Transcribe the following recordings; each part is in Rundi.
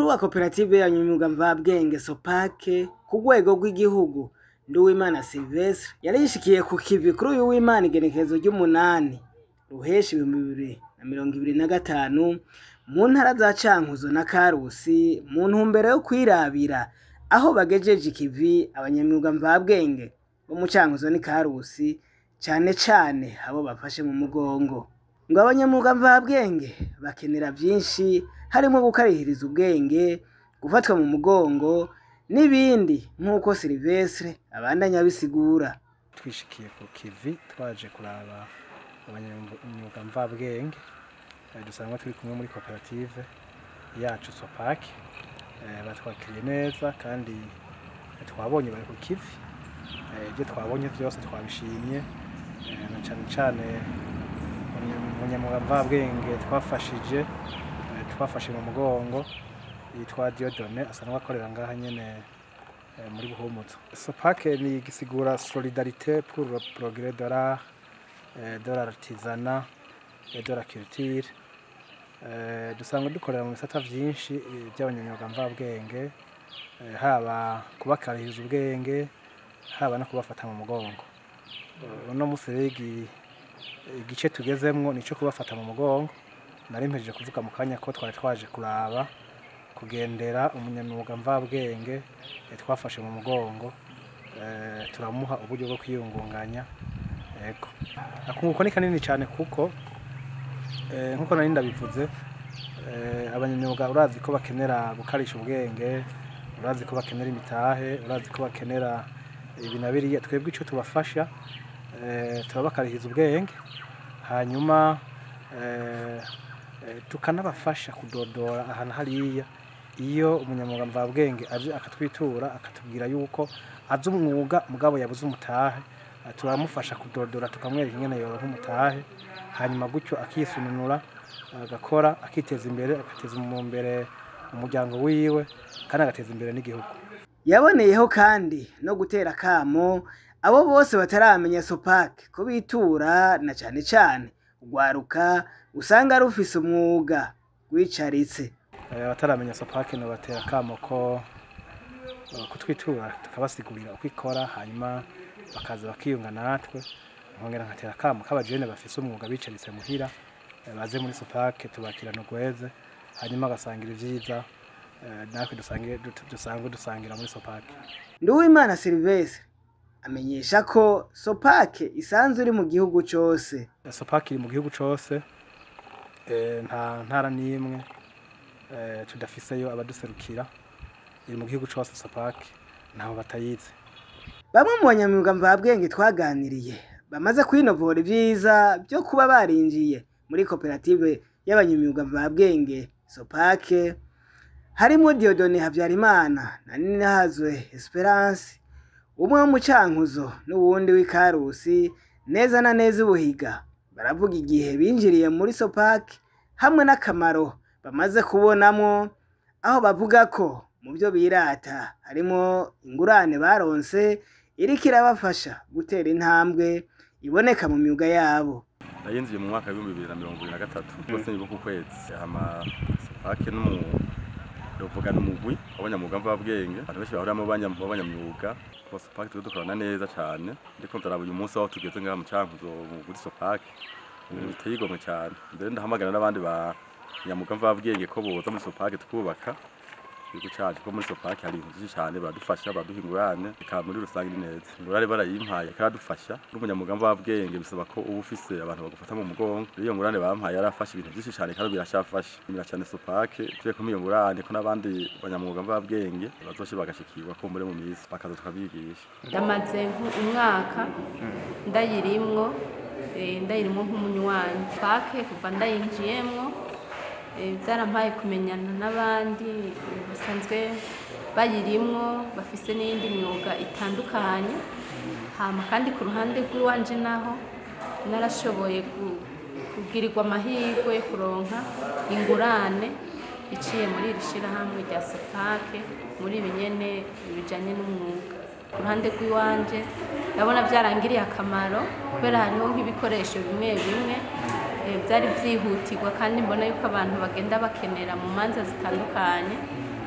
Umukuru wa koperative y'abanyamyuga mvabwenge Sopake ku rwego rw'igihugu, Nduwimana Silvestre, yari yishikiye ku kivi kuri uyu w'Imana igenekerezo ry'umunani Ruheshi 2025 mu ntara za Cankuzo na Karusi mu ntumbero yo kwirabira aho bagejeje ikivi abanyamyuga mvabwenge bo mu Cankuzo n'i Karusi, cane cane abo bafashe mu mugongo. Ngo abanyamwuga mvabwenge bakenera vyinshi harimwo gukarihiriza ubwenge, gufatwa mu mugongo n'ibindi, nk'uko Silvestre abandanya abisigura. Twishikiye ku kivi twaje kuraba abanyamyuga mvabwenge dusanzwe turi kumwe muri koperative yacu Sopake. Batwakiriye neza kandi twabonye bari ku kivi. Ibyo twabonye vyose twabishimye, na cane cane umunyamwuga mvabwenge twafashije, twafashe mu mugongo, yitwa Dieudonné, asanzwe akorera ngaha nyene muri Buhumuza. Sopake ni gisigura solidarité pour le progrès de l'art, de l'artisanat et de la culture. Dusanzwe dukorera mu bisata vyinshi by'abanyamyuga mvabwenge, haba kubakarihiriza ubwenge, haba no kubafata mu mugongo. Uno musi rero igice tugezemwo nico kubafata mu mugongo. Nari mpejeje kuvuga mu kanya ko twari twaje kuraba, kugendera umunyamwuga mvabwenge twafashe mu mugongo, turamuha uburyo bwo kwiyungunganya. Ego, akunguko ni kanini cyane kuko nkuko nari ndabivuze, abanyamyuga urazi ko bakenera gukarisha ubwenge, urazi ko bakenera imitahe, urazi ko bakenera ibi na biriya. Twebwe ico tubafasha, turabakarihiza ubwenge, hanyuma tukanabafasha kudodora ahantu hariya. Iyo umunyamwuga mvabwenge aje akatwitura akatubwira yuko azi umwuga mugabo yabuze umutahe, turamufasha kudodora, tukamwereka ingene yoronka umutahe, hanyuma gutyo akisununura, agakora, akiteza imbere, agateza imbere umuryango wiwe kandi agateza imbere n'igihugu. Yaboneyeho kandi no gutera akamo abo bose bataramenya Sopake ko bitura, na cane cane urwaruka usanga rufise umwuga rwicaritse. Abataramenya Sopake nobatera akamo ko kutwitura tukabasigurira uko ikora, hanyuma bakaza bakiyunga natwe. Nkongera nkatera akamo k'abajene bafise umwuga bicaritse muhira, baze muri Sopake, tubakirana urweze, hanyuma agasangira ivyiza natwe dusanzwe dusangira muri Sopake. Nduwimana Silvestre amenyesha ko Sopake isanzwe iri mu gihugu cose. Sopake iri mu gihugu cose, nta ntara n'imwe tudafiseyo abaduserukira. Iri mu gihugu cose Sopake, ntaho batayizi. Bamwe mu banyamyuga mvabwenge twaganiriye bamaze kwinovora ivyiza vyo kuba barinjiye muri koperative y'abanyamyuga mvabwenge Sopake, harimwo Dieudonné Habyarimana na Ninahazwe Esperance, umwe wo mu Cankuzo n'uwundi w'i Karusi neza na neza Ubuhiga. Baravuga igihe binjiriye muri Sopake hamwe n'akamaro bamaze kubonamwo, aho bavuga ko mu byo birata harimo ingurane baronse iriko irabafasha gutera intambwe iboneka mu myuga yabo. Nayinjiye mu mwaka w'2023 rwose, nibuka ukwezi. Hama Sopake novuga n'umugwi w'abanyamwuga mvabwenge, abantu benshi bahuriramo b'abanyamyuga. Bo Sopake turiko dukorana neza cane. Ndiko ndaraba uyu munsi aho tugeze ngaha mu Cankuzo muri Sopake, ibintu biteye igomwe cane. Mbere ndahamagara n'abandi banyamwuga mvabwenge ko boza muri Sopake tukubaka igihugu cacu, ko muri Sopake hari ibintu vyinshi cane baradufasha, baraduha ingurane, eka muri rusange ni neza. Ingurane barayimpaye ikaradufasha. N'umunyamwuga mvabwenge bisaba ko uba ufise abantu bagufata mu mugongo. Iyo ngurane bampaye yarafasha ibintu vyinshi cane kandi biracafasha. Nshimira cane Sopake tuye kumpa iyo ngurane, ko n'abandi banyamwuga mvabwenge bazoshobora bagashikirwa kumbure mu misi bakaza tukabigisha. Ndamaze umwaka ndayirimwo, ndayirimwo nk'umunywanyi Sopake. Kuva ndayinjiyemwo, byarampaye kumenyana n'abandi basanzwe bayirimwo, bafise n'iyindi myuga itandukanye. Hama kandi ku ruhande rw'iwanje naho narashoboye kugirirwa amahirwe yo kuronka ingurane iciye muri iri shirahamwe rya Sopake muri ibi nyene bijanye n'umwuga. Ku ruhande rw'iwanje ndabona byarangiriye akamaro, kubera hariho nk'ibikoresho bimwe bimwe byari vyihutirwa kandi mbona yuko abantu bagenda bakenera mu manza zitandukanye.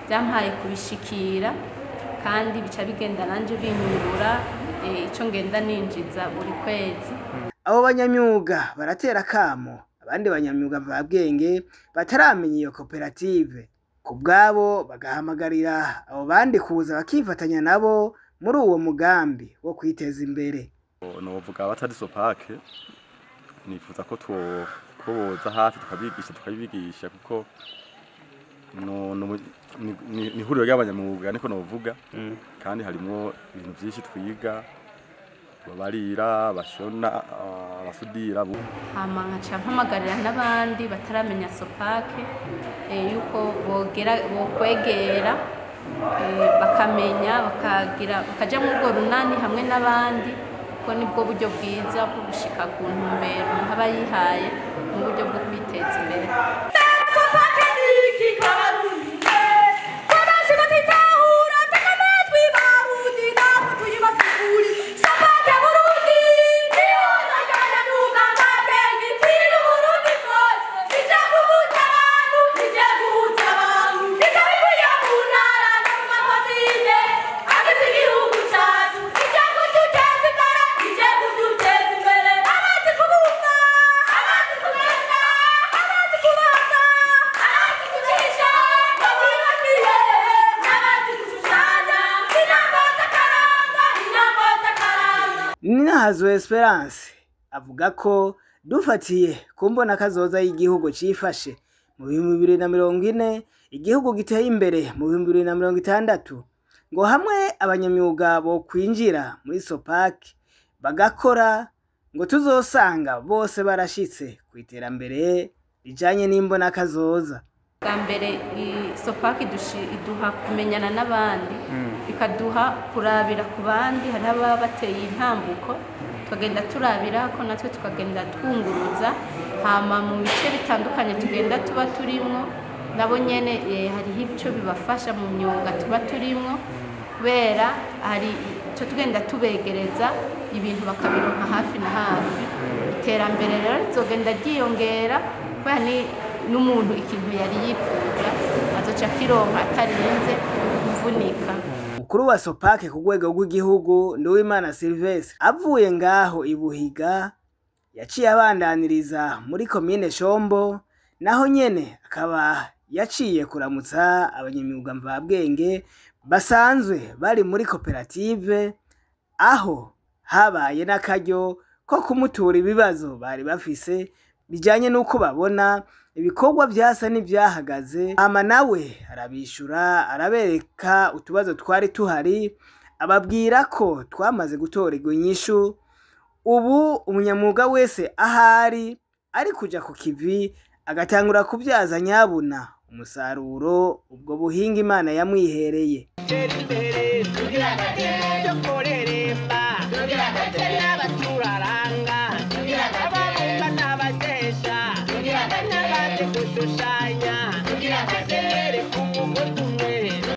Byampaye kubishikira kandi bica bigenda nanje binyungura ico ngenda ninjiza buri kwezi. Abo banyamyuga baratera kamo abandi banyamyuga mvabwenge bataramenya iyo koperative, ku bwabo bagahamagarira abo bandi kuza bakifatanya nabo muri uwo mugambi wo kwiteza imbere. Novuga abatari Sopake nifuza ko boza hafi tukabigisha kuko ni ihuriro ry'abanyamwuga niko novuga, kandi harimo ibintu byinshi twiga, babarira, bashona, abasudira. Hama nkaca mpamagarira n'abandi bataramenya Sopake yuko bokwegera bakamenya, bakaja muri urwo runani hamwe n'abandi, kuko nibwo buryo bwiza bwo gushika ku ntumbero umuntu aba yihaye mu buryo bwo kwiteza imbere. Ninahazo Esperance avuga ko dufatiye ku mbona kazoza y'igihugu cifashe mu 2040, igihugu giteye imbere mu 2060, ngo hamwe abanyamyuga bo kwinjira muri Sopake bagakora, ngo tuzosanga bose barashitse ku iterambere rijanye n'imbona kazoza. Bwa mbere Sopake iduha kumenyana n'abandi, ikaduha kurabira ku bandi, hari ababa bateye intambuko tukagenda turabira ko natwe tukagenda twunguruza, hama mu bice bitandukanye tugenda tuba turimwo nabo nyene hariho ico bibafasha mu myuga tuba turimwo, kubera hari ico tugenda tubegereza ibintu bakabironka hafi na hafi. Iterambere rero rizogenda ryiyongera kubera ni n'umuntu ikintu yari yifuza azoca akironka atarinze kuvunika. Mukuru wa Sopake ku rwego rw'igihugu Nduwimana Sylvestre avuye ngaho ibuhiga yaciye abandaniriza muri komine Shombo, naho nyene akaba yaciye kuramutsa abanyamyuga mvabwenge basanzwe bari muri koperative, aho habaye n'akaryo ko kumutura ibibazo bari bafise bijanye n'uko babona ibikorwa vyasa n'ivyahagaze. Hama nawe arabishura, arabereka utubazo twari tuhari, ababwira ko twamaze gutorerwa inyishu. Ubu umunyamwuga wese ahari ari kuja ku kivi agatangura kubyaza nyabuna umusaruro ubwo buhinga Imana yamwihereye. Tera imbere tugira agatera.